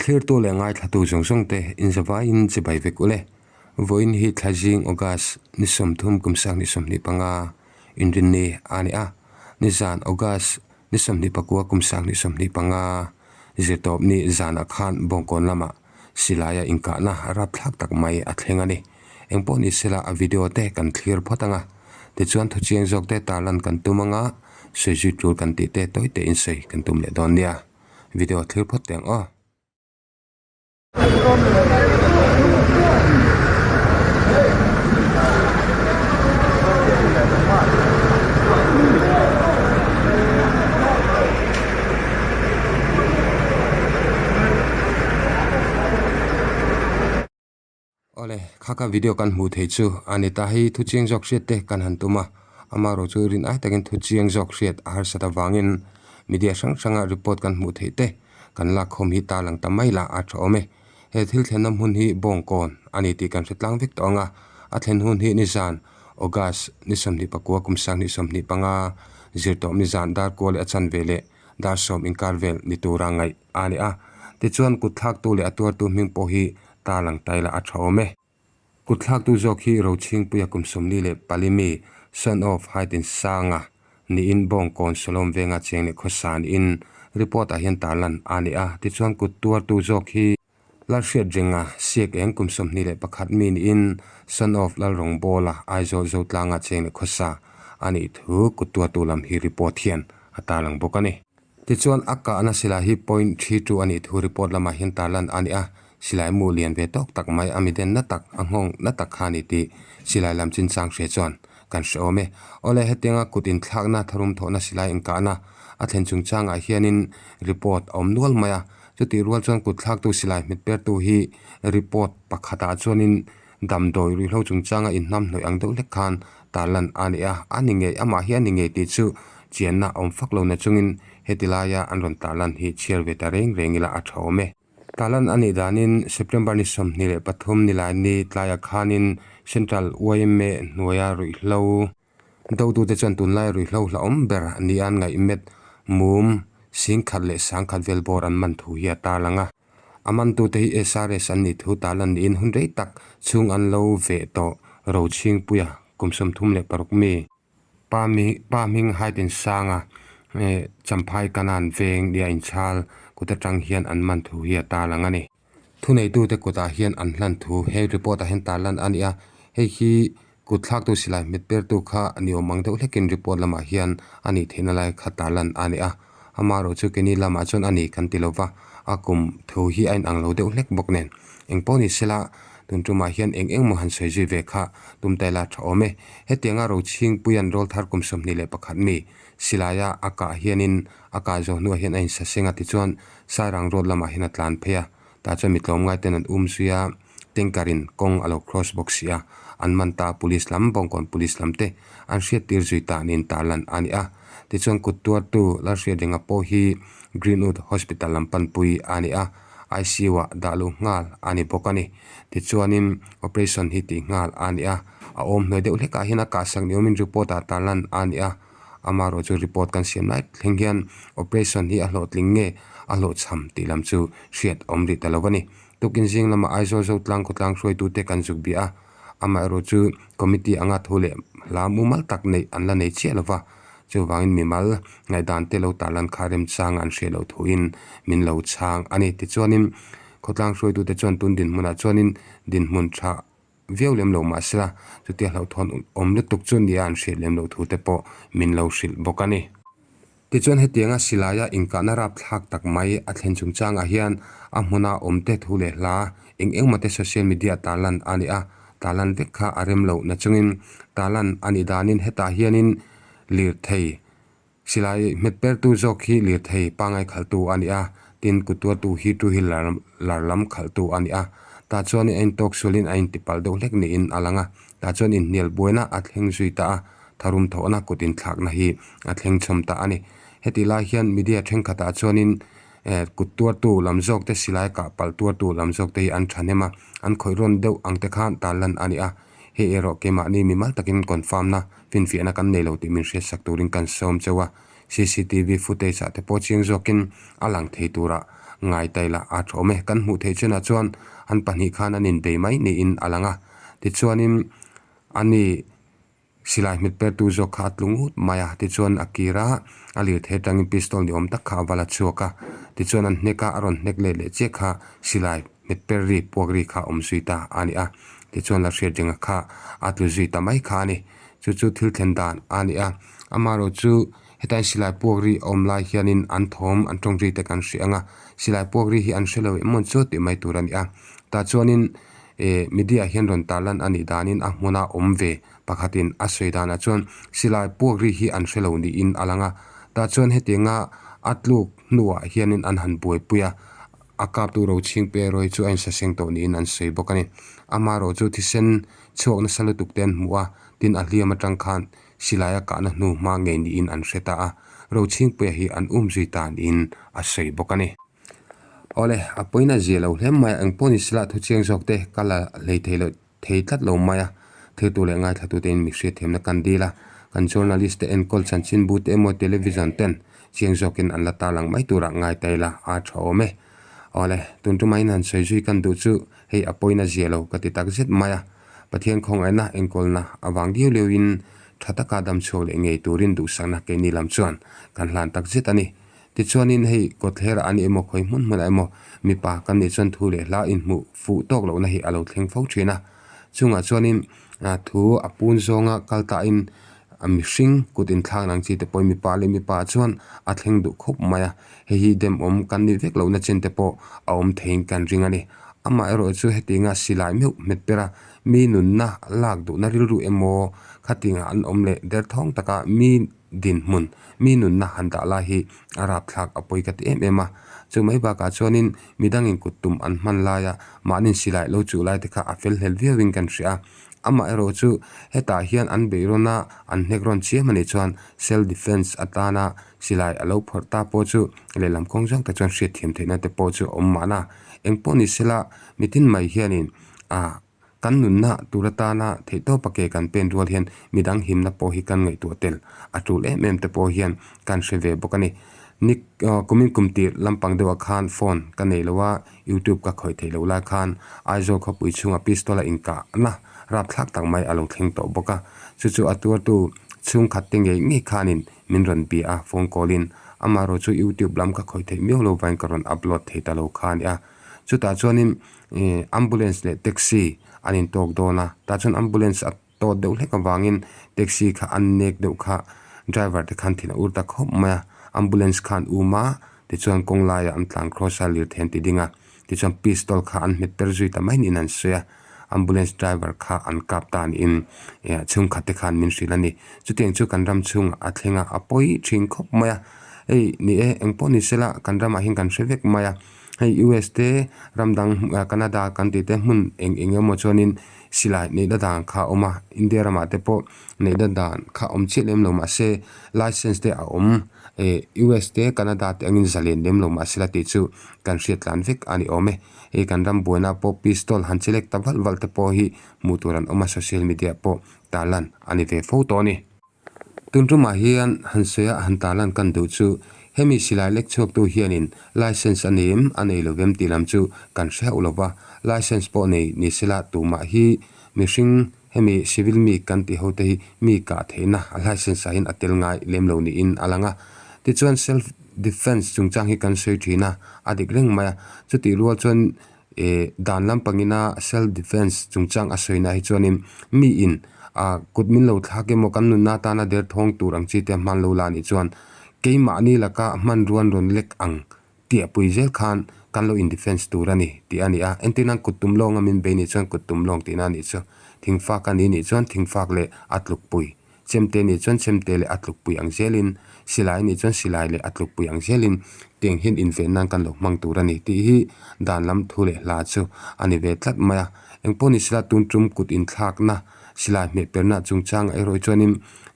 Thlirtu leh ngaithlatu zawng zawng te inzavaiin chibai vek ule. Vawiin hi Thlazing, August, ni 30 kum 2025 inrinni a ni a. Nizan, August, ni 29 kum 2025 zirtawp ni zanah khan Bawngkawn lamah silaia inkahna rapthlak tak mai a thleng a ni. Engpawh ni sela a video te kan thlir phawt ang a, tichuan thuchiang zawk te tarlan kan tum ang a, sawi zui tul kan tih te tawi te in sawi kan tum leh dawn nia. Video thlir phawt teh ang aw. Awle, kha kha video kan hmuh theih chu a ni ta. Hei thu chiang zawk hriat te kan han tum a, amaherawh chu rin ai takin thu chiang zawk hriat a harsat avangin media hrang hranga report kan hmuh theih te kan lak khawm hi ta lang ta mai lah a tha awm e. He thil thlenna hmun hi Bawngkawn a ni tih kan hre tlang vek tawh ang a, a thlen hun hi nizan August ni 24 kum 2025 zirtawp nizan dar kual leh a chanve leh dar 10 inkar vel ni tura ngaih a ni a. Tichuan kut thlaktu leh a tuartu hming pawh hi ta lang tai lah a tha awm e. Kut thlaktu zawk hi Rochhingpuia kum 44 mi, son of Haitinsanga niin Bawngkawn Sawlawm venga cheng leh khawsa niin report ah hian tarlan a ni a. Tichuan kut tuartu zawk hi Lalhriatrenga Siak eng kum 21 mi niin son of Lalrawngbawla Aizawl Zotlanga cheng leh khawsa a nih thu kut tuartu lam hi report hian a tarlang bawk a ni. Tichuan a kahna silai hi point 32 a nih thu report lamah hian tarlan a ni a, silai mu lian ve tawk tak mai a miden na tak a nghawng na tak kha a ni tih silai lam chinchang hria chuan kan hre awm e. Awle hetianga kut inthlakna tharum thawhna silai inkahna a thlen chungchangah hianin report a awm nual mai a, chutih rual chuan kut thlaktu silai hmet pertu hi report pakhatah chuanin damdawi ruihhlo chungchanga inhnamhnawih ang deuh hlek khan tarlan a ni a, a ni ngei, amah hi a ni ngei tih chu chianna a awm fak lo na chungin heti laia an rawn tarlan hi chhiar ve ta reng reng ila a tha awm e. Tarlan a nih danin September ni 23 nilaini tlaiah khanin Central yma hnuaia ruihhlo dotute chuan tunlai ruihhlo hlauhawm ber nia an ngaihmet mum 10,000 leh 1,000 vel bawr an man thu hi a tarlang a. A mantute hi SRS an nih thu tarlan niin hun rei tak chhung an lo veh tawh Rochhingpuia kum 36 mi pa pa hming Haitinsanga Champhai Kanan veng nia inchhal kut atang hian an man thu hi a tarlang a ni. Thuneitute kutah hian an hlan thu he report ah hian tarlan a ni a, hei hi kut thlaktu silai hmet pertu kha ni awm ang deuh hlekin report lamah hian a nih theihna lai kha tarlan a ni a, amaherawh chu keini lamah chuan a ni kan ti lova, a kum thu hi a inang lo deuh hlek bawk nen. Engpawh ni sela tun tumah hian eng eng maw han sawi zui ve kha tum ta ila tha awm e. Hetianga Rochhingpuia'n rawlthar kum 21 mi silaia a kah hianin a kah zawh hnuah hian a insaseng a tichuan Sairang road lamah hian a tlan phei a, tah chuan mi tlawmngai ten an um zui a, tanker in kawng a lo cross bawk si a, an man ta a, police lam Bawngkawn police lam te an hriat tir zui ta niin tarlan a ni a. Tichuan kut tuartu Lalhriatrenga pawh hi Greenwood Hospital lam panpui a ni a, ICU ah dah luh nghal a ni bawk a ni. Tichuanin operation hi tih nghal a ni a, a awm hnuai deuh hlekah hian a kahsak ni awmin report ah tarlan a ni a. Amaherawh chu report kan siam lai thleng hian operation hi a hlawhtling nge a hlawhchham tih lam chu hriat awm rih ta lo a ni. Tukin zing lamah Aizawl Zotlang khawtlang hruaitute kan zuk bia a, amaherawh chu committee anga thu leh hla mumal tak neih an la nei chiah lo va, chuvangin mimal ngaihdan te lo tarlan kha remchang an hriat loh thuin min lo chhang a ni. Tichuanin khawtlang hruaitute chuan tun dinhmunah chuanin dinhmun tha viau lem lo mah sela, chutia hlauhthawn awm lutuk chu nia an hriat lem loh thu te pawh min lo hrilh bawk a ni. Tichuan hetianga silaia inkahna rapthlak tak mai a thlen chungchangah hian a hmuna awm te thu leh hla eng engmah te social media tarlan a ni a, tarlan vek kha a rem loh nachungin tarlan a nih danin hetah hianin lirthei Silai hmet pertu zawk hi lirthei pangai khalhtu a ni a, tin kut tuartu hi two wheeler lar lam khalhtu a ni a. Tah chuan a intawk sualin a intipalh deuh hlek niin a lang a, tah chuan inhnial buaina a thleng zui ta a, tharum thawhna kut inthlakna hi a thleng chhawm ta a ni. Hetih lai hian media thenkhatah chuanin kut tuartu lam zawk te silai kah palh tuartu lam zawk te hi an thahnem a, an khawih rawn deuh ang te khan tarlan a ni a. Hei erawh keimahni mimal takin confirm na finfiahna kan nei lo tih min hriatsak turin kan sawm cheu a, cctv footage ah te pawh chiang zawkin a lang thei turah ngai ta ila a tha awm e. Kan hmuh theih chinah chuan an pahnih khan an inbei mai niin a lang a, tichuanin ani Silai hmet pertu zawk kha a tlu ngut mai a, tichuan a kir a, a lirthei atangin pistol ni awm tak kha a va la chhuak a, tichuan an hnek a, a rawn hnek let leh chiah kha silai hmet per ri puak ri kha a awm zui ta a ni a, tichuan la hriat ringa kha a tlu zui ta mai kha a ni. Chu chu thil thlen dan a ni a, amaherawh chu hetain silai puak ri a awm lai hianin an thawm an tawng ri te kan hria ang a, silai puak ri hi an hre lo em mawn chu tih mai tur a ni a, tah chuanin eh media hian rawn tarlan a nih danin a hmuna awm ve Pakhatin a sawi danah chuan silai puak ri hi an hre lo niin a lang a, tah chuan hetianga a tluk hnuah hianin an han buaipui a, a kaptu Rochhing pe erawh hi chu a insaseng tawh niin an sawi bawk a ni. Amaherawh chu thisen chhuak nasa lutuk te an hmu a, tin a hliam atang khan silai a kahna hnu hma ngei niin an hre ta a, Rochhingpuia hi an um zui ta niin a sawi bawk a ni. Awle, a pawina zia lo hle mai a, engpawh ni sela thuchiang zawk te ka la hlei thei loh. thei tlat lo mai a, thiltu leh ngaithlatute in mi hriatthiamna kan dil a, kan journalist te enkawl chanchinbu te emaw television ten chiang zawkin an la tarlang mai turah ngai ta ila a tha awm e. Awle, tun tumah in han sawi zui kan duh chu hei a pawina zia lo ka ti tak zet mai a, Pathian khawngaihna enkawlna avang diau liau in tha taka dam chhuak leh ngei turin duhsakna keini lam chuan kan hlan tak zet a ni. Tichuanin hei kawtthler ah a ni emaw khawi hmun hmunah emaw mipa kan nih chuan thu leh hla inhmuh fuh tawk lohna hi a lo thleng fo thin a. Chungah chuanin thu a pun zawnga kal tahin mihring kut inthlak ang chi te pawhin mipa leh mipa chuan a thleng duh khawp mai a. Hei hi demawm kan nih vek lohna chin te pawh a awm theiin kan ring a ni. Amaherawh chu hetianga silai meuh hmet ber a mi nunna lak duhna rilru emaw khatinga an awm leh derthawng taka mi dinhmun, mi nunna han dah lai hi a rapthlak a pawi ka ti em em a. Chu mai bakah chuanin midangin kut tum an hman laia mahni silai lo chuh lai te kha a fel hlel viauin kan hria a. Amaherawh chu hetah hian an beih rawn a, an hnek rawn chiam a nih chuan self defence atana silai a lo phawrh ta pawh chu lehlam kawng zawng te chuan hriatthiam theihna te pawh chu a awm mahna. Engpawh ni sela mitin mai hianin ah. Kan nunna tur atana theihtawpa ke kan pen rual hian midang himna pawh hi kan ngaihtuah tel a tul em em te pawh hian kan hre ve bawk a ni. Nik kumin kum tir lampang deuhah khan phone ka nei lo a, youtube ka khawih theih loh lai khan Aizawl khawpui chhungah pistol a inkahna rapthlak tak mai a lo thleng tawh bawk a. Chu chu a tuartu chhungkhat te ngei ngei khanin min rawn bia a, phone call in amaherawh chu youtube lam ka khawih theih miau lo vain ka rawn upload thei ta lo kha a ni a. Chutah chuanin ih ambulance leh taxi an intawk dawn a tah chuan ambulance a tawt deuh hlek avangin taxi kha an nek deuh kha driver te khan thin a ur ta khawp mai a ambulance khan um a tichuan kawng laiah an tlan cross a lirthei an ti ding a tichuan pistol kha an hmet per zui ta mai niin an sawi a ambulance driver kha an kap ta niin ih chhungkhat te khan min hrilh a ni chutiang chu kan ram chhungah a thleng a a pawi thin khawp mai a hei ni e engpawh ni sela kan ramah hian kan hre vek mai a. Hei US te ram dang Canada kan tih te hmun eng eng emaw chuanin silai neihna dan kha a awm a India ramah te pawh neihna dan kha a awm chiah lem lo mahse license te a awm eh US te Canada te angin zalen lem lo mahse la tih chu kan hriat tlan vek a ni awm e hei kan ram buaina pawh pistol han che lek ta valh valh te pawh hi hmuh tur an awm a social media pawh tarlan a ni ve fo tawh a ni. Tun tumah hian han sawi a han tarlan kan duh chu hemi silai lek chhuaktu hianin license a nei em a nei lo vem tih lam chu kan hre hauh lo va, license pawh nei ni sela tumah hi mihring hemi civil mi kan tih hote hi mi kah theihna a license ah hian a tel ngai lem lo niin a lang a. Tichuan self defence chungchang hi kan sawi thin a, a dik reng mai a, chutih rual chuan Eh dan lampangina self defence chungchang a sawina hi chuanin mi in ah kut min lo thlak emaw kan nunna atana derthawng tur ang chi te hman lo la anih chuan keimahni laka hmanrua an rawn lek ang tih a pui zel khan kan lo in defence tur a ni tih a ni a. Entir nan kut tum lawnga min bei nih chuan kut tum lawng tihna a nih chu. Thingfak a ni nih chuan thingfak leh a tlukpui. Chemte nih chuan chemte leh a tlukpui ang zelin, silai nih chuan silai leh a tlukpui ang zelin tiang hian inven nan kan lo hmang tur a ni tih hi dan lam thu leh hla chu a ni ve tlat mai a. Engpawh ni sela tun tum kut inthlakna silai hmeh perna chungchangah erawh hi chuanin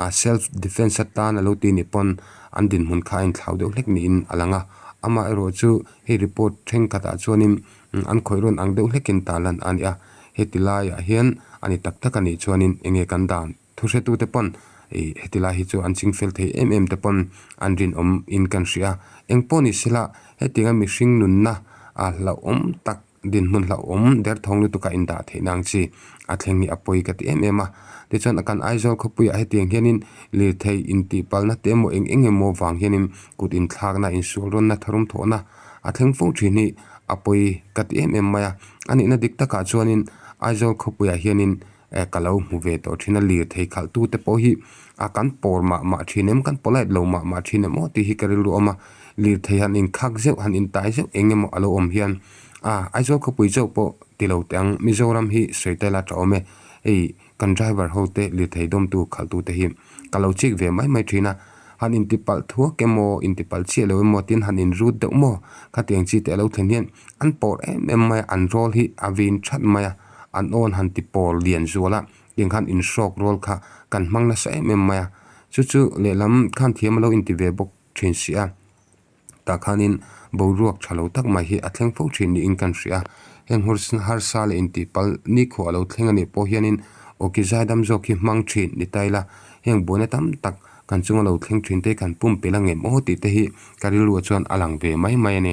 ah self defence atan a lo ti nih pawn an dinhmun kha a inthlau deuh hlek niin a lang a. Amaherawh chu hei report thenkhatah chuanin an khawih rawn ang deuh hlekin tarlan a ni a. Heti laiah hian a ni tak tak a nih chuanin enge kan dan? Thuhretute pawn Ih heti lai hi chu an ching fel thei em em te pawn an rinawm in kan hria a. Eng pawh ni sela hetianga mihring nunna a hlauhawm tak dinhmun hlauhawm derthawng lutuk a indah theih nang chi a thleng hi a pawi ka ti em em a. Tichuan kan Aizawl khawpuiah hetiang hianin lirthei intihpalna te emaw eng eng emaw vang hianin kut inthlakna insual rawnna tharum thawhna a thleng fo thin hi a pawi ka ti em em mai a. A nihna dik takah chuanin Aizawl khawpuiah hianin eh ka lo hmu ve tawh thin a lirthei khalh tu te pawh hi a kan pawr mah mah thin em kan polite lo mah mah thin em aw tih hi ka rilru a awm a lirthei han inkhak zeuh han intai zeuh eng emaw a lo awm hian a Aizawl khawpui chauh pawh ti lo teh ang Mizoram hi sawi tel a tha awm e hei kan driver ho te lirthei dawmtu khalh tu te hi ka lo chik ve mai mai thin a han inti palh thuak emaw inti palh chiah lo emaw tin han inrut deuh maw khatiang chi te a lo thlen hian an pawr em em mai a an rawl hi a vin that mai a. An awn han ti pawl lian zual a, tiang khan inhrawk rual kha kan hmang nasa em em mai a. Chu chu lehlam khan thiam a lo inti ve bawk thin si a, tah khanin boruak tha lo tak mai hi a thleng fo thin niin kan hria a. Heng harsa leh intihpalh nikhua a lo thleng a nih pawh hianin awki zaidam zawk hi hmang thin ni ta ila, heng buaina tam tak kan chunga lo thleng thin te hi kan pumpelh ang em aw tih te hi ka rilruah chuan a lang ve mai mai a ni.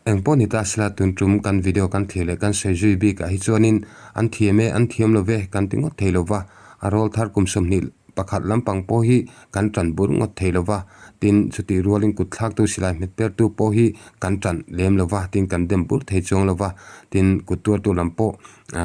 Eng pawh ni ta sela tun tum kan video kan thlir leh kan sawi zui bikah hi chuanin an thiam e an thiam lo ve kan ti ngawt thei lo va, a rawl thar kum 21 lampang pawh hi kan tan bur ngawt thei lo va, tin chutih rualin kut thlaktu silai hmet pertu pawh hi kan tan lem lo va, tin kan dem bur thei chuang lo va, tin kut tuartu lam pawh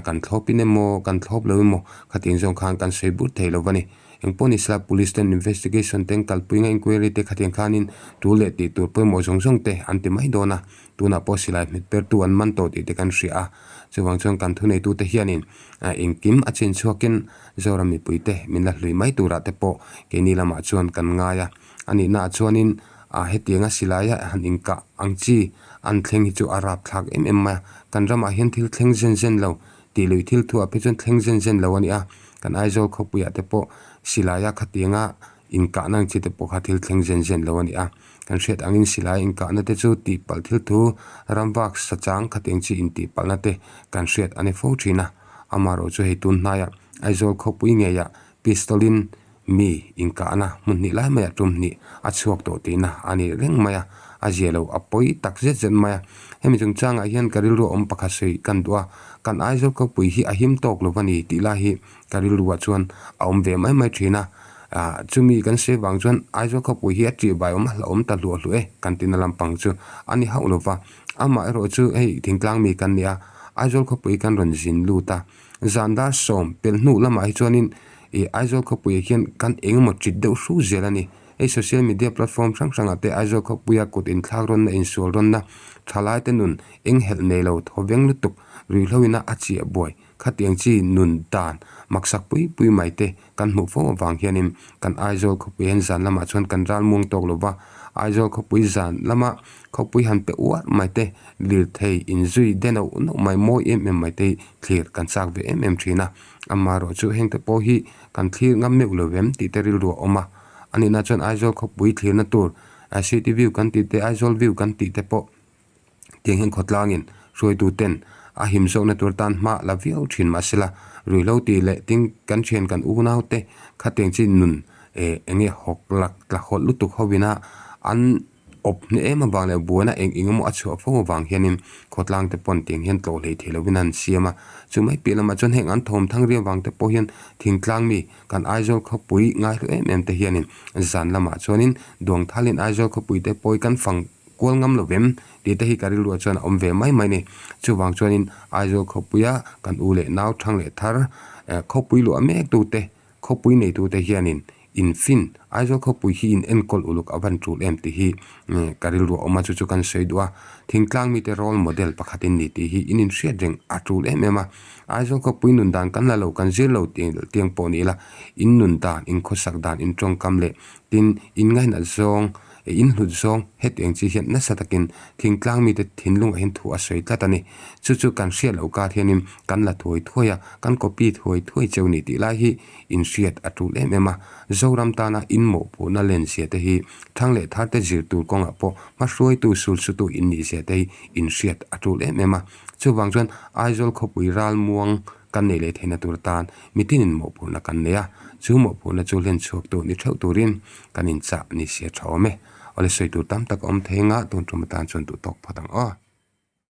kan thlawpin emaw kan thlawp lo emaw khatiang zawng khan kan sawi bur thei lo va ni. Eng pawh ni sela police ten investigation te an kalpui nga inquiry te khatiang khanin tul leh tih tur pawimawh zawng zawng te an ti mai dawn a, tunah pawh silai hmet pertu an man tawh tih te kan hria a, chuvang chuan kan thuneitu te hianin engkim a chin chhuakin Zoram mipui te min la hlui mai turah te pawh keini lamah chuan kan ngai a, a nihnaah chuanin hetianga silaia han inkah ang chi an thleng hi chu a rapthlak em em mai a, kan ramah hian thil thleng zen zen lo Tih lui thil thuah phei chuan thleng zen zen lo a ni a, kan Aizawl khawpuiah te pawh silaia khatianga inkahna ang chi te pawh kha thil thleng zen zen lo a ni a, kan hriat angin silai inkahna te chu tihpalh thil thu ramvak sachang khatiang chi intihpalhna te kan hriat a ni fo thin a, amaherawhchu chu hei tun hnaiah Aizawl khawpui ngeiah pistol in Mi inkahna hmun hnih lai maiah tum hnih a chhuak tawh tihna a ni reng mai a, a zia lo a pawi tak zet zet mai a. Hemi chungchangah hian ka rilru awm pakhat sawi kan duh a, kan Aizawl khawpui hi a him tawk lo va ni tih lai hi ka rilruah chuan a awm ve mai mai thin a. Ah chumi kan sawi vang chuan Aizawl khawpui hi a tihbai awm a hlauhawm ta hluah hluah e kan tihna lampang chu a ni hauh lo va. Amaherawh chu hei thingtlang mi kan ni a, Aizawl khawpui kan rawn zin lut a. Zan dar sawm pelh hnu lamah hi chuanin ih Aizawl khawpuiah hian kan eng emaw tit deuh hru zel a ni. Hei social media platform hrang hrangah te Aizawl khawpuia kut inthlak rawnna insual rawnna thalai te nun eng helh nei lo thaw veng lutuk ruihhlo ina a chiah buai khatiang chi nun dan maksak pui pui mai te kan hmuh fo avang hianin kan Aizawl khawpui hian zan lamah chuan kan ral muang tawk lo va, Aizawl khawpui zan lama khawpui han pe uar mai te, lirthei inzui de nauh nauh mai mawi em em mai te hi thlir kan chak ve em em thin a, amaherawh chu heng te pawh hi kan thlir ngam meuh lo em tih te rilru a awm a, a nihna chuan Aizawl khawpui thlirna tur city view kan tih te Aizawl view kan tih te pawh Tiang hian khawtlangin hruaituten a him zawkna tur tan hma la viau thin mahsela ruihhlo tih leh tin kan thian kan unaute khatiang chi nun eh eng nge hawk lak tla hawlh lutuk hovina an awp hneh em avang leh buaina eng eng emaw a chhuah fo avang hianin khawtlang te pawn tiang hian tlawh hlei thei lovin an siam a. Chu mai piah lamah chuan heng an thawm thang riau vang te pawh hian thingtlang mi kan Aizawl khawpui ngaihlu em em te hianin zan lamah chuanin Duangthalin Aizawl khawpui te pawh hi kan fang Kual ngam lo vem tih te hi ka rilruah chuan a awm ve mai mai ni. Chuvang chuanin Aizawl khawpuia kan u leh nau thang leh thar khawpui luah mek tute, khawpui neitute hianin infin Aizawl khawpui hi in enkawl uluk a van tul em tih hi ka rilruah a awm a, chu chu kan sawi duh a. Thingtlang mite role model pakhat in ni tih hi in inhriat reng a tul em em a. Aizawl khawpui nun dan kan la lo, kan zir lo tiang pawh ni ila, in nun dan, in khawsak dan, in tawngkam leh tin in ngainat zawng, I inhlut zawng hetiang chi hian nasa takin thingtlang mite thinlungah hian thu a sawi tlat a ni. Chu chu kan hriat loh kar hianin kan la thuai thuai a, kan copy thuai thuai cheu ni tih lai hi inhriat a tul em em a. Zoram tana inmawhpuhna len zia te hi thang leh thar te zir tur kawngah pawh hmahruaitu sulsutu in nih zia te hi inhriat a tul em em a. Chuvang chuan Aizawl khawpui ralmuang kan neih leh theihna tur atan mitinin mawhphurhna kan nei a. Chu mawhphurhna chu hlen chhuak tu ni theuh turin kan inchah ni se a tha awm e. Awle sawi tur tam tak a awm thei anga tun tum atan chuan duh tawk phawt ang aw.